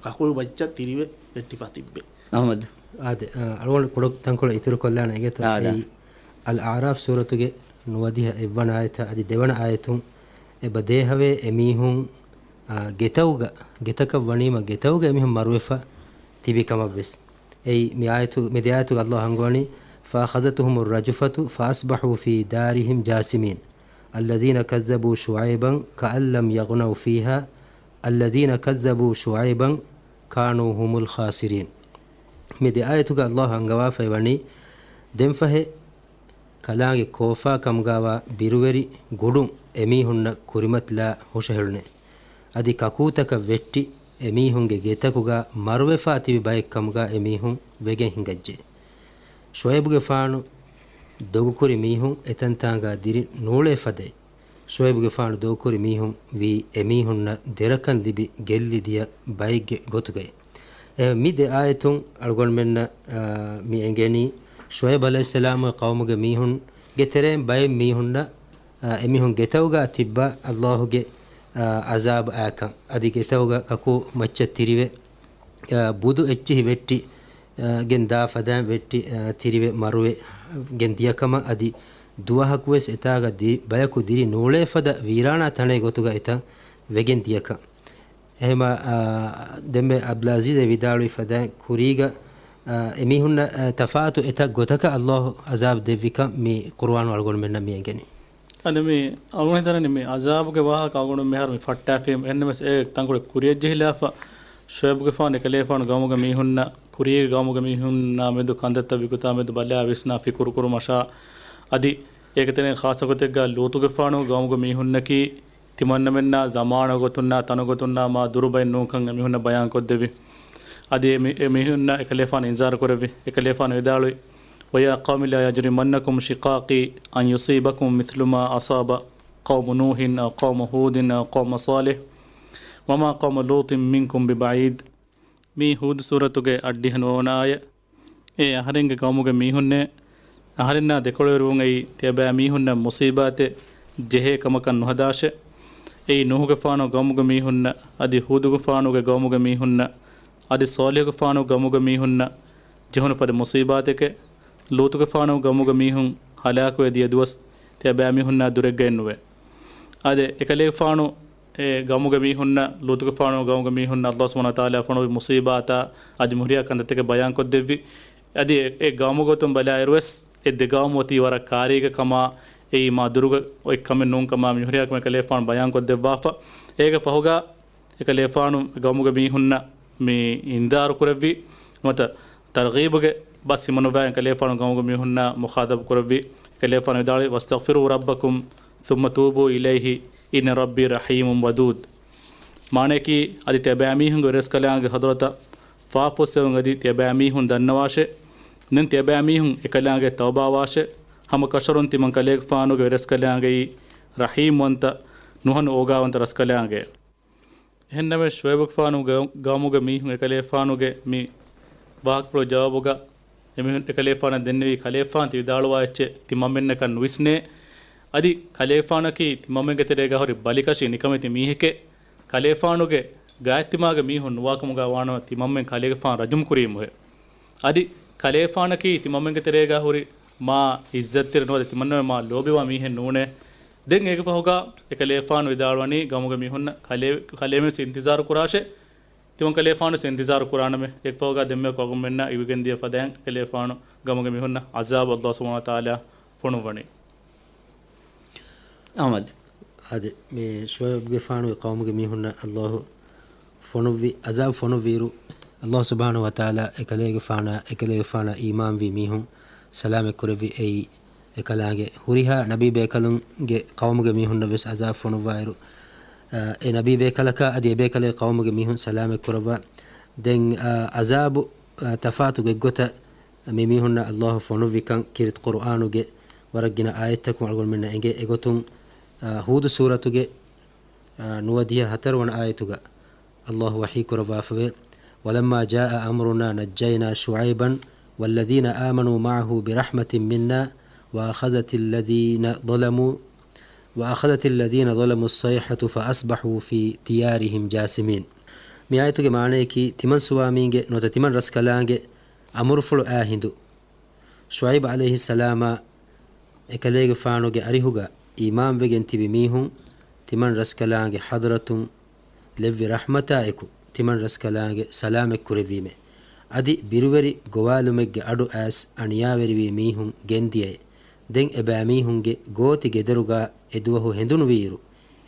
ކަކުޅު މައްޗަށް ތިރިވެ ވެއްޓިފަ ތިއްބެ. އަޙްމަދު. އާދެ، އަ، އަޅުގަނޑު ކުޑަ ތަންކޮޅެއް އިތުރު ކޮށްލާނަން އެނގޭތޯ؟ އާދެ. އެއީ، އަލްއަޢްރާފް ސޫރަތުގެ ނުވަދިހަ އެއްވަނަ އާޔަތާ އަދި ދެވަނަ އާޔަތުން އެބަ ދޭހަވޭ އެމީހުން، އާ، ގެތައުގަ، ގެތަކަށް ވަނީމަ ގެތައުގަ އެމީހުން މަރުވެފަ ތިބި ކަމަށްވެސް. އެއީ މި އާޔަތު، މި ދެ އާޔަތުގަ އަލްލާހު ހަންގަވަނީ، فأخذتهم الرجفة فأصبحوا في دارهم جاثمين. الذين كذبوا شعيبا كأن لم يغنوا فيها، الذين كذبوا شعيبا كانوا هم الخاسرين. މި ދެ އާޔަތުގަ އަލްލާހު ހަންގަވާފައި ވަނީ، ދެންފަހެ ކަލާނގެ ކޯފާ ކަމުގާވާ ބިރުވެރި ގުޑުން އެމީހުންނަށް ކުރިމަތިލާ ހުށަހެޅުނެ. އަދި ކަކޫތަކަށް ވެއްޓި އެމީހުންގެ ގެތަކުގަ މަރުވެފާ ތިބި ބައެއް ކަމުގަ އެމީހުން ވެގެން ހިނގައްޖެ. ޝުޢައިބުގެފާނު ދޮގުކުރި މީހުން އެތަންތާނގާ ދިރި ނޫޅޭ ފަދައި، ޝުޢައިބުގެފާނު ދޮގުކުރި މީހުން ވީ އެމީހުންނަށް ދެރަކަން ލިބި ގެއްލި ދިޔަ ބައެއްގެ ގޮތުގައި. އެ މި ދެ އާޔަތުން އަޅުގަނޑުމެންނަށް، އާ، މި އެނގެނީ، ޝުޢައިބު ޢަލައިހިއްސަލާމުގެ ޤައުމުގެ މީހުންގެ ތެރެއިން ބައެއް މީހުންނަށް އެމީހުން ގެތައުގާ ތިއްބާ އައްލާހުގެ، އާ، އަޒާބު އާކަން. އަދި ގެތައުގަ ކަކޫ މައްޗަށް ތިރިވެ، އާ، ބުދު އެއްޗިހި ވެއްޓި، އާ، ގެން ދާ ފަދައިން ވެއްޓި، އާ، ތިރިވެ މަރުވެ ގެން ދިޔަކަމަށް އަދި ދުވަހަކުވެސް އެތާގަ ދި-، ބަޔަކު ދިރި ނޫޅޭ ފަދަ ވީރާނާ ތަނެއް ގޮތުގަ އެތަން ވެގެން ދިޔަކަން. އެހެމަ، އާ، ދެންމެ އަބްދުލްއަޒީޒް ވިދާޅުވި ފަދައިން ކުރީގަ، އާ، އެމީހުންނަށް، އާ، ތަފާތު އެތައް ގޮތަކަށް އައްލާހު އަޒާބް ދެއްވިކަން މި ޤުރުއާނު އަޅުގަނޑުމެންނަށް މި އެނގެނީ. އަދި މި އަޅުގަނޑު ހިތަށް އަރަނީ މި އަޒާބުގެ ވާހަކަ އަޅުގަނޑު މިހާރު މި ފައްޓާފީމު. އެހެންނަމަވެސް އެ ތަންކޮޅެއް ކުރިޔަށް ޖެހިލާފަ، ޝުޢައިބުގެފާނު އެކަލޭފާނު ގައުމުގެ މީހުންނަށް، ކުރީގެ ގައުމުގެ މީހުންނާ މެދު ކަންތައްތައް ވިކުތާ މެދު ބަލާ ވިސްނާ ފިކުރު ކުރުމަށާ، އަދި އޭގެ ތެރެއިން ޚާއްޞަ ގޮތެއްގަ ލޫޠުގެފާނު ގައުމުގެ މީހުންނަކީ ތިމަންނަމެންނާ ޒަމާނުގެ ގޮތުންނާ ތަނުގެ ގޮތުންނާ މާ ދުރުބައެއް ނޫންކަން އެމީހުންނަށް ބަޔާންކޮށްދެއްވި. އަދި އެ މި-، އެ މީހުންނަށް އެކަލޭފާނު އިންޒާރު ކުރެއްވި. އެކަލޭފާނު ވިދާޅުވި، وَيَا قَوْمِ لَا يَجْرِمَنَّكُمْ شِقَاقِي أَنْ يُصِيبَكُمْ مِثْلُ مَا أَصَابَ قَوْمَ نُوحٍ أَوْ قَوْمَ هُودٍ أَوْ قَوْمَ صَالِحٍ وَمَا قَوْمُ لُوطٍ مِنْكُمْ بِبَعِيدٍ. މީ ހޫދު ސޫރަތުގެ އަށްޑިހަ ނުވަވަނަ އާޔަތް. އޭ އަހަރެންގެ ގައުމުގެ މީހުންނޭ! އަހަރެންނާ ދެކޮޅުވެރިވުން އެއީ ތިޔަބައިމީހުންނަށް މުޞީބާތެއް ޖެހޭ ކަމަކަށް ނުހަދާށޭ. އެއީ ނޫޙުގެފާނު ގައުމުގެ މީހުންނަށް އަދި ހޫދުގެފާނުގެ ގައުމުގެ މީހުންނަށް އަދި ޞާލިޙުގެފާނު ގައުމުގެ މީހުންނަށް ޖެހުނު ފަދަ މުޞީބާތެކޭ. ލޫޠުގެފާނު ގައުމުގެ މީހުން ހަލާކުވެ ދިޔަ ދުވަސް ތިޔަބައިމީހުންނާ ދުރެއްގައެއްނުވޭ. އާދެ، އެކަލޭގެފާނު އެ ގައުމުގެ މީހުންނަށް، ލޫޠުގެފާނު ގައުމުގެ މީހުންނަށް ﷲ ސުބްޙާނަހޫ ވަތަޢާލާ ފޮނުވި މުޞީބާތާ އަދި މިހުރިހާ ކަންތައްތަކެއް ބަޔާންކޮށްދެއްވި. އަދި އެ، އެ ގައުމުގެ ގޮތުން ބަލާއިރުވެސް އެ ދެ ގައުމު އޮތީ ވަރަށް ކާރީގެ ކަމާ، އެއީ މާ ދުރުގަ އޮތް ކަމެއް ނޫން ކަމާ މިހުރިހާ ކަމެއް އެކަލޭގެފާނު ބަޔާންކޮށްދެއްވާފަ. އޭގެ ފަހުގަ އެކަލޭގެފާނު ގައުމުގެ މީހުންނަށް މި އިންޒާރު ކުރެއްވި ނުވަތަ ތަރްޣީބުގެ ބަސް ހިމަނުއްވާ އެކަލޭގެފާނު ގައުމުގެ މީހުންނާ މުޚާޠަބު ކުރެއްވި. އެކަލޭގެފާނު ވިދާޅުވި، وَاسْتَغْفِرُوا رَبَّكُمْ ثُمَّ تُوبُوا إِلَيْهِ إِنَّ رَبِّي رَحِيمٌ وَدُودٌ. މާނައަކީ، އަދި ތިޔަބައިމީހުންގެ ވެރިރަސްކަލާނގެ ޙަޟްރަތަށް ފާފަ ފުއްސެވުން އަދި ތިޔަބައިމީހުން ދަންނަވާށޭ. ދެން ތިޔަބައިމީހުން އެކަލާނގެ ތައުބާވާށޭ. ހަމަ ކަށަވަރުން ތިމަން ކަލޭގެފާނުގެ ވެރިރަސްކަލާނގެއީ ރަޙީމްވަންތަ، ނުހަނު އޯގާވަންތަ ރަސްކަލާނގެ. އެހެންނަމަވެސް، ޝުޢައިބުގެފާނު ގަ-، ގައުމުގެ މީހުން އެކަލޭގެފާނުގެ މި ވާހަކަފުޅު ޖަވާބުގަ އެމީހުން އެކަލޭގެފާނަށް ދެންނެވީ، ކަލޭގެފާނު ތި ވިދާޅުވާ އެއްޗެއް ތިމަންމެންނަކަށް ނުވިސްނޭ. އަދި ކަލޭގެފާނަކީ ތިމަންމެންގެ ތެރޭގަ ހުރި ބަލިކަށި ނިކަމެތި މީހެކޭ. ކަލޭގެފާނުގެ ގާތްތިމާގެ މީހުން ނުވާކަމުގަ ވާނަމަ ތިމަންމެން ކަލޭގެފާނު ރަޖުމް ކުރީމުހޭ. އަދި ކަލޭގެފާނަކީ ތިމަންމެންގެ ތެރޭގަ ހުރި މާ އިއްޒަތްތެރި ނުވަތަ ތިމަންމެން މާ ލޯބިވާ މީހެއް ނޫނޭ. ދެން އޭގެ ފަހުގަ އެކަލޭގެފާނު ވިދާޅުވަނީ ގައުމުގެ މީހުންނަށް ކަލޭ-، ކަލޭމެން އިންތިޒާރު ކުރާށޭ. ތިމަން ކަލޭގެފާނު ވެސް އިންތިޒާރު ކުރާނަމޭ. އެއްފަހުގަ ދެންމެ އަޅުގަނޑުމެންނަށް އިވިގެންދިޔަ ފަދައިން އެކަލޭގެފާނު ގައުމުގެ މީހުންނަށް ޢަޒާބު ﷲ ސުބްޙާނަހޫ ވަތަޢާލާ ފޮނުއްވަނީ. އަމަލް. އާދެ، މި ޝުޢައިބުގެފާނުގެ ޤައުމުގެ މީހުންނަށް ﷲ ފޮނުއްވި، ޢަޒާބު ފޮނުއްވިއިރު، ﷲ ސުބްޙާނަހޫ ވަތަޢާލާ އެކަލޭގެފާނާ، އެކަލޭގެފާނާ އީމާންވި މީހުން ސަލާމަތް ކުރެއްވި. އެއީ އެކަލާނގެ ހުރިހާ ނަބީ ބޭކަލުންގެ ޤައުމުގެ މީހުންނަށް ވެސް ޢަޒާބު ފޮނުއްވާއިރު، އަ، އެ ނަބީ ބޭކަލަކާ އަދި އެ ބޭކަލެއް ޤައުމުގެ މީހުން ސަލާމަތް ކުރައްވާ. ދެން، އަ، ޢަޒާބު، އަ، ތަފާތު ގޮތްގޮތަށް މި މީހުންނަށް ﷲ ފޮނުއްވިކަން ކީރިތި ޤުރުއާނުގެ ވަރަށް ގިނަ އާޔަތްތަކުން އަޅުގަނޑުމެންނަށް އެނގޭ. އެގޮތުން، އަ، ހޫދު ސޫރަތުގެ، އަ، ނުވަދިހަ ހަތަރުވަނަ އާޔަތުގަ ﷲ ވަޙީ ކުރައްވާފަވޭ، وَلَمَّا جَاءَ أَمْرُنَا نَجَّيْنَا شُعَيْبًا وَالَّذِينَ آمَنُوا مَعَهُ بِرَحْمَةٍ مِنَّا وَأَخَذَتِ الَّذِينَ ظَلَمُوا، وَأَخَذَتِ الَّذِينَ ظَلَمُوا الصَّيْحَةُ فَأَصْبَحُوا فِي دِيَارِهِمْ جَاثِمِينَ. މި އާޔަތުގެ މާނަޔަކީ، ތިމަން ސުވާމީންގެ ނުވަތަ ތިމަން ރަސްކަލާނގެ އަމުރުފުޅު އާ ހިނދު، ޝުޢައިބު ޢަލައިހިއްސަލާމާ އެކަލޭގެފާނުގެ އަރިހުގަ އީމާންވެގެން ތިބި މީހުން ތިމަން ރަސްކަލާނގެ ޙަޟްރަތުން ލެއްވި ރަޙްމަތާ އެކު، ތިމަން ރަސްކަލާނގެ ސަލާމަތް ކުރެއްވީމޭ. އަދި ބިރުވެރި ގޮވާލުމެއްގެ އަޑު އައިސް އަނިޔާވެރިވި މީހުން ގެންދިޔައޭ. ދެން އެބައިމީހުންގެ ގޯތި ގެދޮރުގަ އެދުވަހު ހެނދުނުވިއިރު،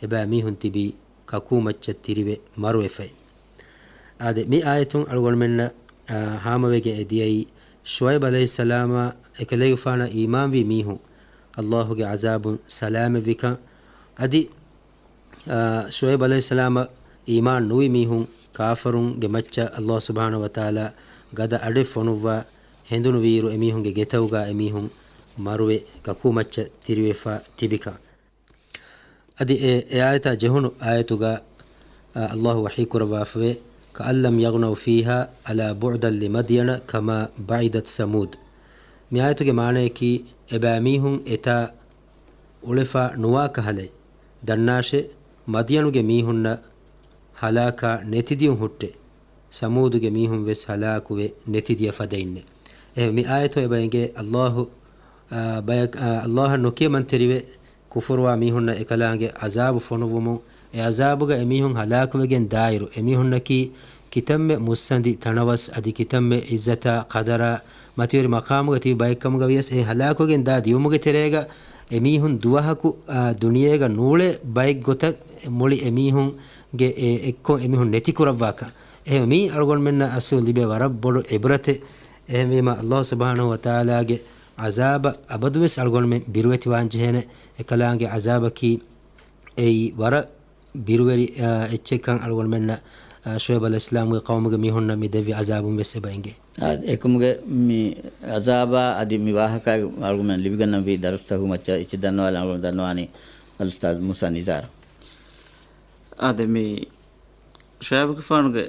އެބައިމީހުން ތިބީ ކަކޫ މައްޗަށް ތިރިވެ މަރުވެފައި. އާދެ، މި އާޔަތުން އަޅުގަނޑުމެންނަށް، އާ، ހާމަވެގެން އެދިޔައީ، ޝުޢައިބު ޢަލައިހިއްސަލާމާ އެކަލޭގެފާނަށް އީމާންވި މީހުން، ﷲ ގެ ޢަޒާބުން ސަލާމަތްވިކަން. އަދި، އާ، ޝުޢައިބު ޢަލައިހިއްސަލާމަށް އީމާން ނުވި މީހުން، ކާފަރުންގެ މައްޗަށް ﷲ ސުބްޙާނަހޫ ވަތަޢާލާ ގަދަ އަޑެއް ފޮނުއްވާ ހެނދުނުވިއިރު، އެމީހުންގެ ގެތައުގާ އެމީހުން މަރުވެ ކަކޫ މައްޗަށް ތިރިވެފަ ތިބިކަން. އަދި އެ، އެ އާޔަތާ ޖެހުނު އާޔަތުގަ، އަ، ﷲ ވަޙީ ކުރައްވާފަވޭ، كَأَنْ لَمْ يَغْنَوْا فِيهَا أَلَا بُعْدًا لِمَدْيَنَ كَمَا بَعِدَتْ ثَمُودُ. މި އާޔަތުގެ މާނަޔަކީ، އެބައިމީހުން އެތާ އުޅެފާ ނުވާ ކަހަލައި. ދަންނާށޭ، މަދްޔަނުގެ މީހުންނަށް ހަލާކާ ނެތިދިޔުން ހުއްޓެ، ސަމޫދުގެ މީހުން ވެސް ހަލާކުވެ ނެތިދިޔަ ފަދައިންނެ. އެހެން މި އާޔަތު އެބަ އެނގޭ އައްލާހު، އާ، ބަޔަކަށް، އާ، އައްލާހަށް ނުކިޔަމަންތެރިވެ، ކުފުރުވާ މީހުންނަށް އެކަލާނގެ އަޒާބު ފޮނުއްވުމުން، އެ އަޒާބުގަ އެމީހުން ހަލާކުވެގެން ދާއިރު، އެމީހުންނަކީ ކިތަންމެ މުއްސަނދި ތަނަވަސް އަދި ކިތަންމެ އިއްޒަތާ ޤަދަރާ މަތިވެރި މަޤާމުގަ ތިބި ބައެއްކަމުގަ ވިޔަސް، އެ ހަލާކުވެގެން ދާ ދިއުމުގެ ތެރޭގަ އެމީހުން ދުވަހަކު، އާ، ދުނިޔޭގަ ނޫޅޭ ބައެއް ގޮތަށް މުޅި އެމީހުންގެ އެ އެއްކޮށް އެމީހުން ނެތިކުރައްވާކަން. އެހެން މީ އަޅުގަނޑުމެންނަށް އަސްލު ލިބޭ ވަރަށް ބޮޑު އިބްރަތެއް. އެހެންވީމަ، އައްލާހު ސުބްޙާނަހު ވަތަޢާލާގެ ޢަޒާބަށް އަބަދުވެސް އަޅުގަނޑުމެން ބިރުވެތިވާން ޖެހޭނެ. އެކަލާނގެ ޢަޒާބަކީ އެއީ ވަރަށް ބިރުވެރި، އާ، އެއްޗެއްކަން އަޅުގަނޑުމެންނަށް، އާ، ޝުޢައިބު ޢަލައިހިއްސަލާމްގެ ޤައުމުގެ މީހުންނަށް މި ދެއްވި ޢަޒާބުން ވެސް އެބަ އެނގޭ. އާ، އެކަމުގެ މި ޢަޒާބާ އަދި މި ވާހަކަ އަޅުގަނޑުމެން ލިބިގަންނަންވީ ދަރުސްތަކުގެ މައްޗަށް އެއްޗެއް ދަންނަވާލަން އަޅުގަނޑު ދަންނަވާނީ އަލްއުސްތާޛު މޫސާ ނިޒާރު. އާދެ، މި ޝުޢައިބުގެފާނުގެ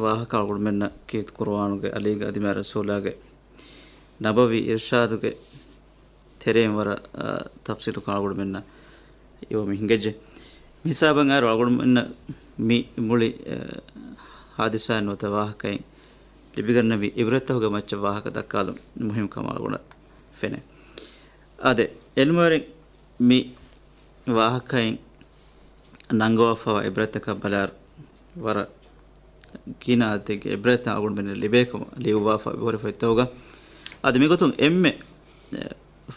ވާހަކަ އަޅުގަނޑުމެންނަށް ކީރިތި ޤުރުއާނުގެ އަލީގެ އަދި މާތް ރަސޫލާގެ ނަބަވީ އިރުޝާދުގެ ތެރެއިން ވަރަށް، އާ، ތަފްޞީލުކޮށް އަޅުގަނޑުމެންނަށް އިވުމު ހިނގައްޖެ. މި ހިސާބަށް އައިރު އަޅުގަނޑުމެންނަށް މި މުޅި، އާ، ހާދިސާއިން ނުވަތަ ވާހަކައިން ލިބިގަންނަވި އިބްރަތްތަކުގެ މައްޗަށް ވާހަކަ ދައްކާލުން މުހިއްމުކަމަށް އަޅުގަނޑަށް ފެނޭ. އާދެ، އެންމެވެރިން މި ވާހަކައިން ނަންގަވާފައިވާ އިބްރަތްތަކަށް ބަލާއިރު، ވަރަށް ގިނަ އަދަދެއްގެ އިބްރަތްތައް އަޅުގަނޑުމެންނަށް ލިބޭ ކަމަށް ލިޔުއްވާފަ ހުރި ފޮތްތަކުގަ. އަދި މިގޮތުން އެންމެ، އެ،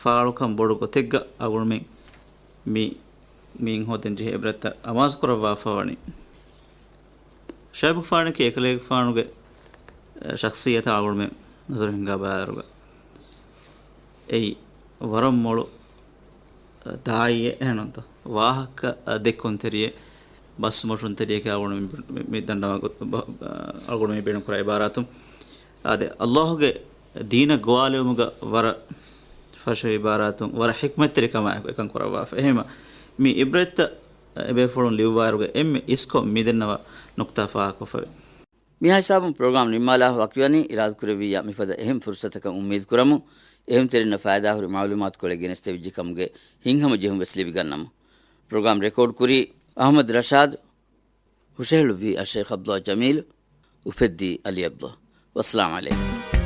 ފާޅުކަން ބޮޑު ގޮތެއްގަ އަޅުގަނޑުމެން މި، މިއިން ހޯދަން ޖެހޭ އިބްރަތްތައް އަމާޒުކުރައްވާފަ ވަނީ. ޝުޢައިބުގެފާނަކީ އެކަލޭގެފާނުގެ، އެ، ޝަޚްޞިއްޔަތާ އަޅުގަނޑުމެން ނަޒަރު ހިންގާ ބައިވަރުގަ އެއީ ވަރަށް މޮޅު، އެ، ދާއިއެއް އެހެންނުންތޯ؟ ވާހަކަ، އެ، ދެއްކުންތެރިއެއް، ބަސްމޮށުންތެރިއެކޭ އަޅުގަނޑު މި، މި، މި ދަންނަވާ ގޮ-، ބަ-، އަޅުގަނޑު މި ބޭނުންކުރާ އިބާރާތުން. އާދެ، އައްލާހުގެ ދީނަށް ގޮވާލެވުމުގަ ވަރަށް ފަށު އިބާރާތުން ވަރަށް ޙިކްމަތްތެރިކަމާއެކު އެކަން ކުރައްވާފަ. އެހެންވީމަ، މި އިބްރަތްތައް އެބޭފުޅުން ލިޔުއްވާއިރުގަ އެންމެ އިސްކޮށް މި ދެންނަވާ ނުކުތާ ފާހަގަކޮށްފައިވޭ. މިހާ ހިސާބުން ޕްރޮގްރާމް ނިންމާލާފަ ވަކިވަނީ. އިރާދަކުރެއްވިއްޔާ މިފަދަ އެހެން ފުރުސަތަކަށް އުއްމީދުކުރަމު. އެހެންތެރިންނަށް ފައިދާހުރި މަޢުލޫމާތުކޮޅެއް ގެނެސްދެވިއްޖެ ކަމުގެ ހިތްހަމަޖެހުން ވެސް ލިބިގަންނަމު. ޕްރޮގްރާމް ރެކޯޑް ކުރީ އަޙްމަދު ރަޝާދު، ހުށަހެޅުއްވީ އައްޝައިޚް ޢަބްދުﷲ ޖަމީލު، އުފެއްދީ ޢަލީ ޢަބްދުﷲ. ވައްސަލާމް ޢަލައިކުމް.